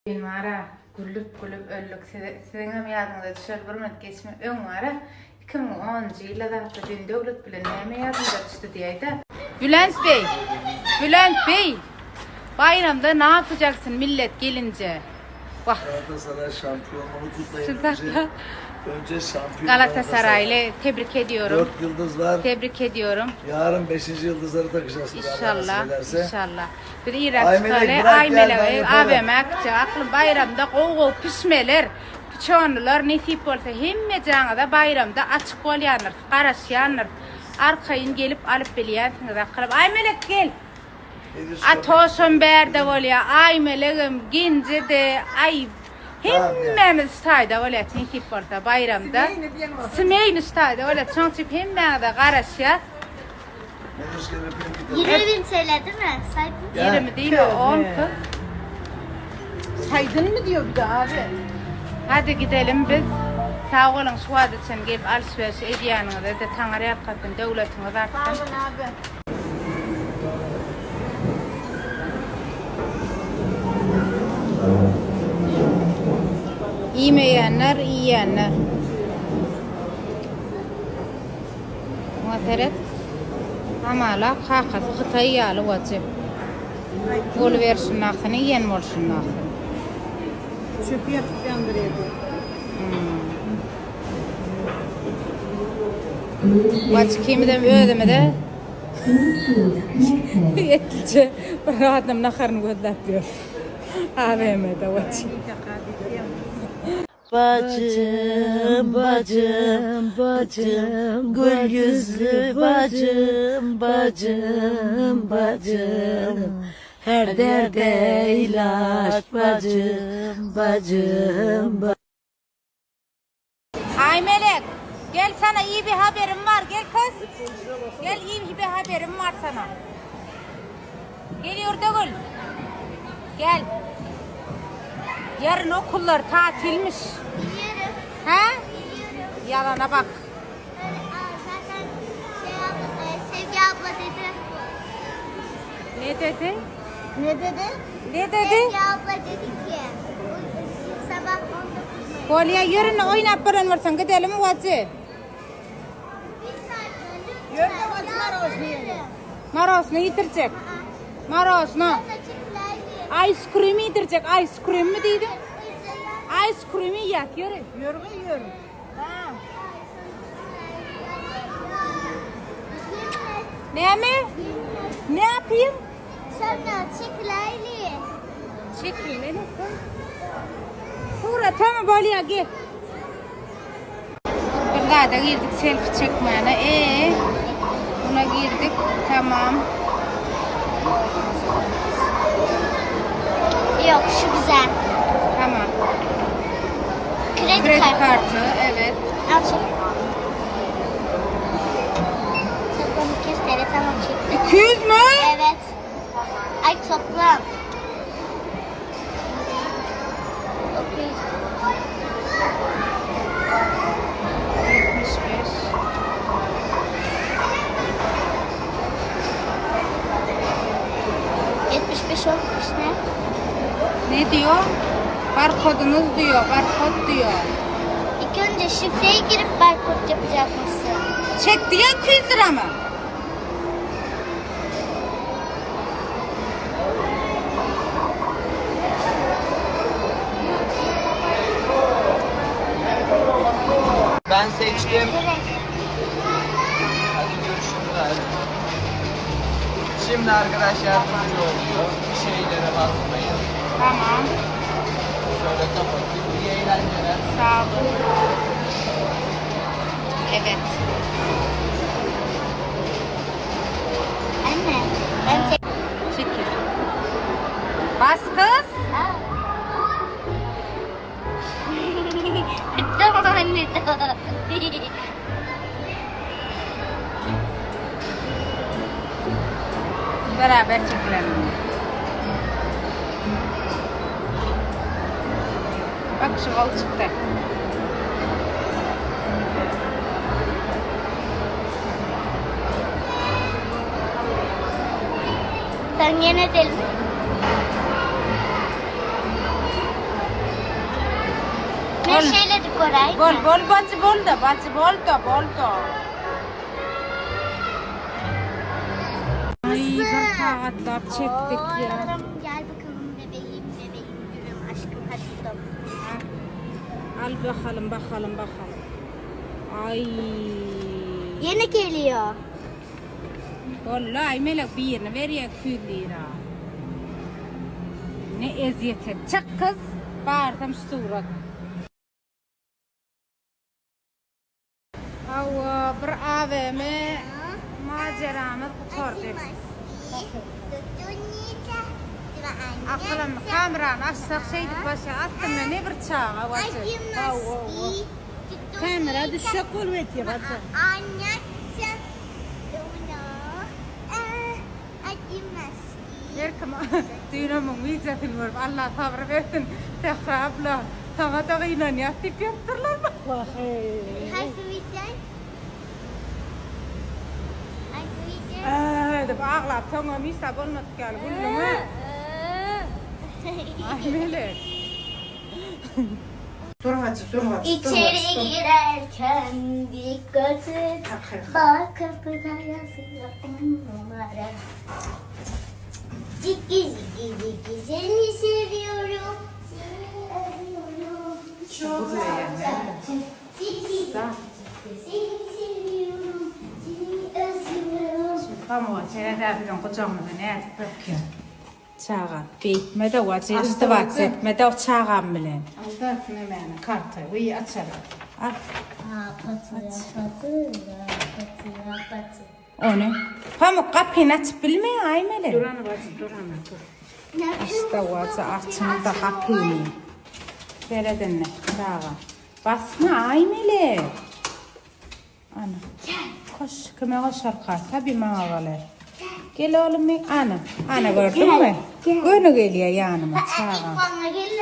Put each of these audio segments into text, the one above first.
Düýn bara gülüp gülüp öldük size siziňem ýadyňyza düşer bir minut geçme öň bara 2010-njy ýylda zatda düýn Döwlet bilen näme ýadyňyza düşdi diýäýdä. Bülent beý Bülent beý baýramda napajaksyn millet gelinje wah. Galatasaray şampiyonluğunu kutlayın Şunu önce. sakla. Önce şampiyon Galatasaraylı tebrik ediyorum. 4 yıldız var. Tebrik ediyorum. Yarın 5. yıldızları takacağız. Allah Inşallah, nasip ederse. inşallah. Biz irek Aý Melek, çykaly, bırak Aý gel, ben Melek, yaparım. AVM gitjek. Aklym baýramda gowy-gowy pişmeler, piçonlylar nesip bolsa hemmejaňyza baýramda açyk bolýandyr, garaşýandyr. Arkaýyn gelip alyp bilýänsiňiz akylyp. Aý Melek gel. Atoşam bärde bolýar, Aý Melegem, Genje-de, aý hemmämiz şu taýda bolýas nesip bolsa baýramda. Simeýni şu taýda bolýas. Şoň üçin hemmäňize garaşýas. 20 bin TL değil mi? Saydın mı? 20 değil o 10 kız. Saydın mı diyor bir de abi. Hadi gidelim biz. Sag boluň şu wagta çenli gelip alyş-beriş edýäniňize-de Taňry ýalkasyn, döwletiňiz artsyn. Sag olun abi. Iýmeýänler, iýýänler. Muňa seret. Hamala kakasy hytaý ýaly wajyp. Boluberşindakyny iýen bolşundaky. Çöpi ýatyp ýandyrýardy. Wajy ikimizem özümize etlije bir adam naharyny gözläp ýör. AWM-de wajy. Bacım, bacım, bacım, gül yüzlü bacım, bacım, bacım. Her derde ilaç bacım, bacım, bacım. Aymelek, gel sana iyi bir haberim var. Gel kız. Gel iyi bir haberim var sana. Gel Yurdagül. Gel. Yarın okullar tatilmiş. Biliyorum. He? Biliyorum. Yalana bak. Öyle, aa, zaten şey abla, e, Sevgi abla dedi. Ne dedi? Ne dedi? Ne dedi? Sevgi abla dedi ki bu- sabah 19 Bolýa ýörün oýnap baran bolsaň gidelim wajy. Bir saat lütfen. Ýörde wajy marozny ýeli. Marozny ýitirjek. Marozny. Ice cream ýitirjek. Ice cream mi diýdi? Ice cream iýýäs ýöri. Ýörge ýör. Näme? Ne yapayım? Sonra çekilayli. Çekilmeli. Surata mı bolýa gel. Bir zada girdik selfie çekmäne. Ee, buna girdik. Tamam. Yok şu güzel. Tamam. Kredi, Kredi kartı. kartı, evet. Al çek. Toplam 200 TL tamam çektim. 200 mü? Evet. Ay toplam. 900. 75. 75 olmuş ne? Ne diyor? Barkodunuz diyor, barkod diyor. İlk önce şifreyi girip barkod yapacakmışsın. Çekti ya 200 lira mı? Ben seçtim. Hadi görüşürüz abi. Şimdi arkadaşlar böyle oluyor. Bir şeylere basmayın. Tamam. Şöyle kapatayım. İyi eğlenceler. Sağ olun. Evet. Anne ben tek... Çekil. Bas kız. Aa. Tamam anne tamam. Beraber çekilelim. Bak şu gol çıktı. Sen yine edelim. Ece şeýle edip göräýin. Bol bol bajy bol da bajy bol da bol da. Ay bir sagatlap çekdik ya. Oğlum gel bakalım bebeğim bebeğim gülüm aşkım hadi gidelim. Al bakalım bakalım bakalım. Ay. Yine geliyor. Bolly Aýmelek birini berýär 200 lira. Ne ezýet et. Çyk gyz. Barsam şu surat. Hawa, bir AWM majeramyz gutardy. Akylym kamerany açsak şeýdip başa aslynda ne bir çaga wajy. Hawa. Kamera düşjek bolup etýär bajy. Her kim düýn muň wideosyny görüp Allah sabyr bersin Sähra abla saňa-da gynanýas diýip ýazypdyrlar. Wah-eý. Haýsy wideo? Haýsy wideo? Eee diýip aglap soňam hiç zat bolmadyk ýaly güldüň-ä. Aý Melek. Dur hajy, dur hajy. İçeri girerken dikkat et. Bak kapıda yazıyor on numara. Ciki ciki ciki seni seviyorum. Seni arıyorum. Çok Ciki ciki seni seviyorum. Seni özlüyorum. Pamuga seredä biziň gujagymyza nädip bökýär. Çaga beýtme-de wajy izdywat etme-de o çagam bilen. Alda nämäni karty, we açary. Al. Patı patı patı patı. Ony. Pamuk gapyny açyp bilmeýär Aýmelek. Dur ana bajy, dur ana, dur. Açda wajy açyň-da gapyny. Seret indi çaga. Basma Aýmelek. Ana. Koş, kime goşarka? Tabi maňa galar. Gel oglum men. Ana, ana gördüňmi? Göni gelýär ýanyma çaga. Bana gel.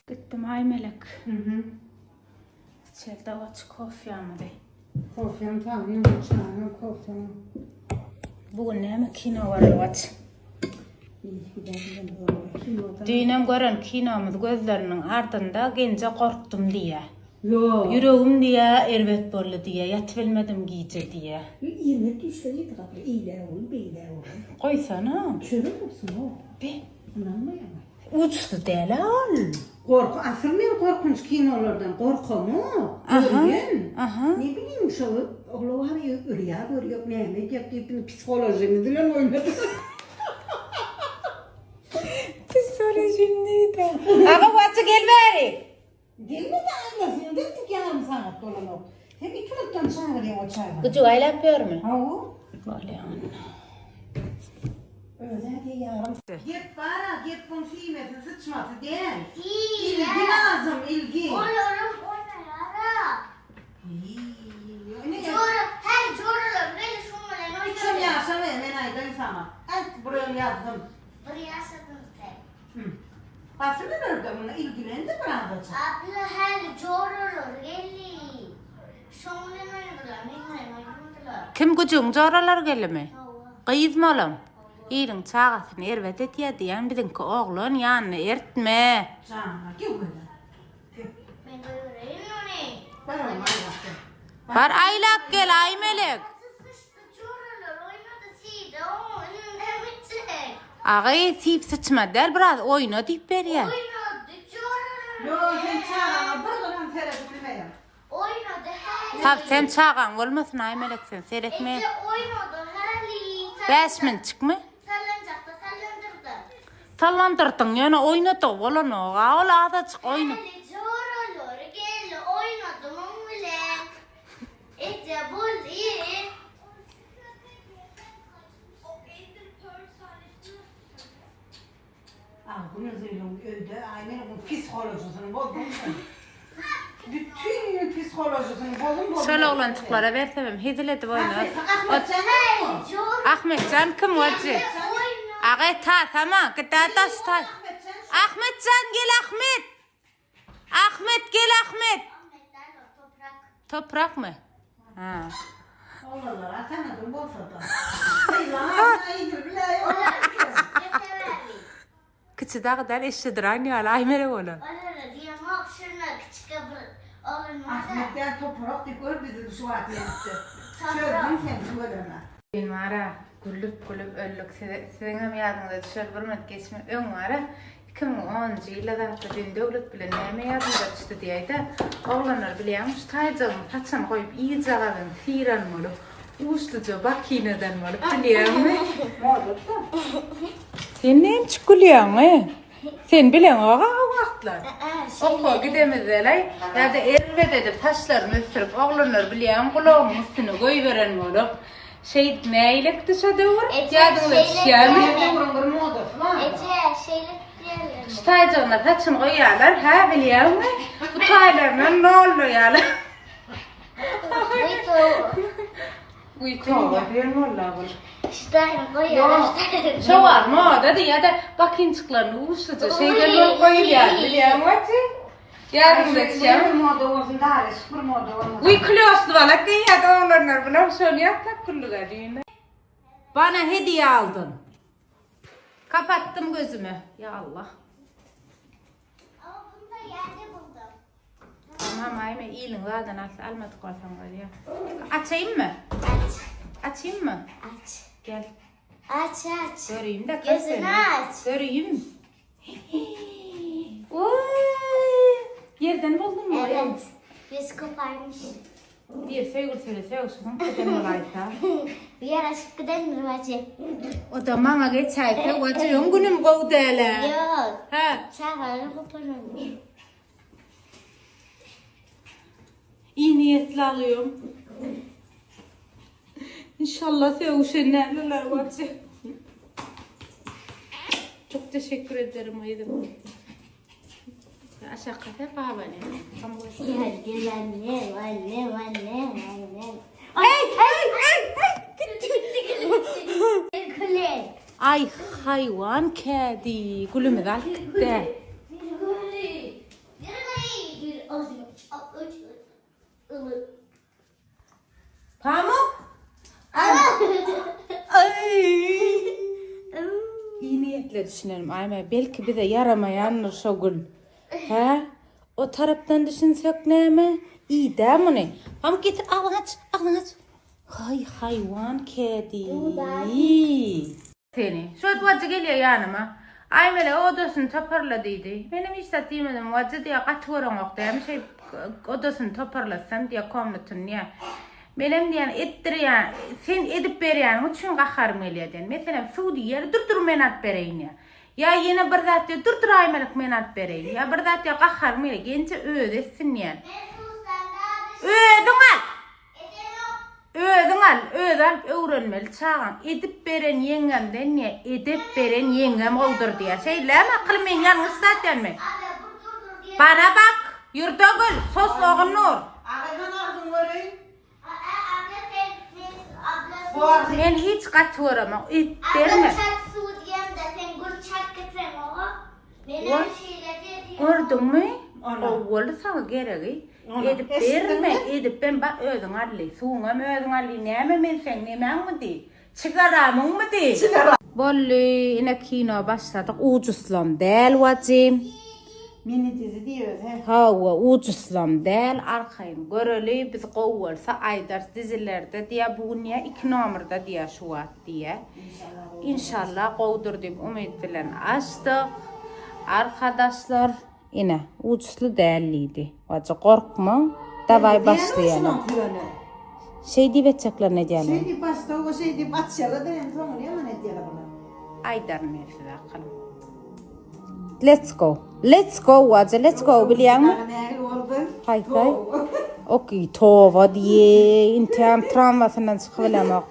Gitdim Aýmelek. İçeride oç kofýamyzy. Kofem tamam, çaýym, kofem. Bugün näme kino göreli waç? Düýnem gören kinomyz gözleriniň ardynda genje gorkdum diýýä. Ýok. Ýüregim diýýä, erbet boldy diýýä, ýatyp bilmedim gije diýýä. Ýerine düşse ýedi gapy eýle ol, beýle ol. Goýsana. Çörek olsun o. Be, Ynanmaýaň. uçsuz däl ol. Gorky, asyl men gorkunç kinolardan gorkamok. Aha, Görýän. aha. Ne bileyim şo ogla bar ya rüýa görýär, näme edýär diýip biziň psiholojimiz bilen oýnady. Psiholojim neydi? Aga waçy gel bäri. Gelmedi aýlasyn dedik ýarym sagat bolanok. Hem iki minutdan çagyrýar o çaga. Güjük aýlap ýörmi? Hawa. Bolýa onda. Özä diýe ýarym. Gep bara, gep bun siýmesi, syçmasy däl. Ilgi lazym, ilgi. Olurum oynayara. Iýý, ine Çora, her çoralar beni şunla Üçem ýaşamaýar, men aýdaýyn saňa. Aýt, buraya ýazdym. Bir yaşadın sen. Hı. Basyny berdi buna ilgilendi birazajyk. Abla her çoralar geldi. Şunla oynadılar, benimle oynamadılar. Kim güjügiň joralar geldimi? Hawa. Gyzmy olam? Iliň çagasyny erbet etýär diýen biziňki oglan ýanyna ertme. Jana, gewele. Ben göreyim onu. Bar oğlum, aýlap gel. Bar aýlap gel Aýmelek. Sıçtı çoralar oynadı siydi. O önünden bitecek. Agy siýip syçma däl biraz oýna diýip berýär. Oynadı çoralar. Yo, sen çagana bir gram seredip bilmeýär. Oynadı her. Tab sen çagaň bolmasyn Aýmelek sen seretme. Ece oynadı her. 5 min çykmy? Sallanacakta sallandırdı. Sallandyrdyň ýöne oýnady bolanok. A ol azajyk oýna. Geldi çoralar geldi oynadı mum bile. Ece buldu. Ah, bu ne zıylım öldü. Ay, men bu psikolojisini bozdum. Bütün gün psikolojisini bozdum. bozdum. Şol oglançyklara bersemem hezil edip oýnar. Ahmet sen Çor Ahmetjan kim wajy? oynadı. Agay ta tamam gıda daş ta. Ahmet sen Ahmetjan gel Ahmet. Ahmet gel Ahmet. Ahmetler o toprak. Toprak mı? Ha. Oğlanlar atanadım bolsa da. Sıylan, iyidir bile. Ne severli. Kiçi dagy däl eşşediran ýaly Aýmelek olar. Olara diýemok şunda kiçike bir oglan barda. Ahmet gel toprak diýip gör bizi şu wagt ýeňipdi. Çözdüň sen tüweleme. Düýn bara gülüp gülüp öldük size siziňem ýadyňyza düşer bir minut geçme öň bara 2010-njy ýylda zatda düýn Döwlet bilen näme ýadyňyza düşdi diýäýdä oglanlar bilýäňmi şu taýjygyň saçyny goýup ýygjagazyny syran bolup uçluja bakinadan bolup bilýäňmi sen näme üçin gülýäňi Sen bileňok-a o wagtlar. Okuwa gidemizde-le, ýa-da erbet edip saçlaryny ösdürip, oglanlar bilýäň, gulagynyň üstüne goýberen bolup, şeýdip nägilekdi şo döwür? Ýadyňyza düşýärmi? Döwrüň bir modasy bar. Eje, şeýle diýerler. Şu taýjygyna saçyny goýýarlar, hä, bilýäňmi? Bu taýlarynam nollaýarlar. Uý toba diýen walla bul. Şo wagt modady ýa-da bakinçiklaryny uçluja şeýden bolup goýulýar bilýäňmi wajy? Ýadyňda düşýärmi? Bir moda bolsun daryşyk bir moda bolmasyn. Uý klýosly balak geýýärdi oglanlar bulam şony ýatlap güldügä düýn. Bana hediýe aldyn. Kapatdym gözümi. Ýa Allah. Ama bunu da yerde buldum. Tamam Aýme iliň zadyny alsa almadyk bolsaň bolýar. Açaýynmy? Aç. Açaýynmy? Aç. Gel. Aç aç. Göreyim de Gözünü aç. Göreyim. Oy! Yerden buldun mu? Evet. Biz koparmış. Bir söygül söyle sögüşüň giden bolaysa. Bir yaraşık gidelim bacı. O da maňa geçäýse, wajy öň günüm gowy däl. Yok. Ha, Çağırı koparmış. iyi niyetli alıyorum. İnşallah sögüşen nämeler wajy. Çok teşekkür ederim aýdym. Aşağı kafe babany. Gel gel annem annem annem annem. Hey hey hey hey. Bir kule. Ay hayvan kedi. Gülümüz alıp gitti. Bir kule. Bir kule. Bir az üç üç Pamuk. Ay. İyi niyetle düşünelim Ayme. Belki bize yaramayandır şo gül. He? O taraptan düşünsek näme? İyi de bunu. Pamuk getir ağzını aç. Ağzını aç. Hay hayvan kedi. Seni. Şu wajy gelýär ýanyma. Aýmele odasyny toparla diýdi. Menem hiç zat diýmedim. Wajy diýýär, gaty göreňok diýýär. Şeý odasyny toparlasam diýýär, komnatyny diýýär. Menem diýýän, etdirýän, sen edip berýäniň üçin gaharym gelýär diýýän. Meselem, suw diýýär, dur dur men alyp bereýin diýýär. Ýa ýene bir zat diýýär, dur dur Aýmelek men alyp bereýin. Ýa bir zat diýýär, gaharym gelýär. Genje özi etsin diýýän. Özüň al! Özüň al, özi alyp öwrenmeli çagaň. Edip beren ýeňňemden diýýär, edep beren ýeňňem gowudyr diýýär. Şeýlemi akyl men ýalňyş zat diýenmi? Bana bak, Ýurdagül, sos Ogulnur. Agahan agzyň göreýin. Men hiç gaty göremok. Edip berme. Gördüňmi? Gowy boldy saňa geregi. Edip berme, edip ben bak özüň aldy. Suwuňam özüň aldy. Näme men seň nemäňmi diý? Çygaramyňmy diý? Boldy, ine kino başladyk. Ujuslam däl wajym. Mini dizi diý özi he. Hawa, ujuslam däl, arkaýyn göreli. Biz gowy bolsa aýdarys dizilerde diýä, bu gün diýä iki nomerda diýä şu wagt diýä. Inşallah gowudyr diýip umyt bilen açdyk. Arkadaşlar, ine, uçly däl diýdi. Wajy gorkma. Daway başlaýalım. Şeý diýip etjeklerini edýärler. Şeý diýip başda o şeý diýip açýarlar da hem soňuny ýaman edýärler bular. Aýdaryn men size akylym. Let's go. Let's go wajy, let's go bilýäňmi? Nähili boldy? Haýsy? Okey, toba diýe, intäm tramwasyndan çykyp bilemok.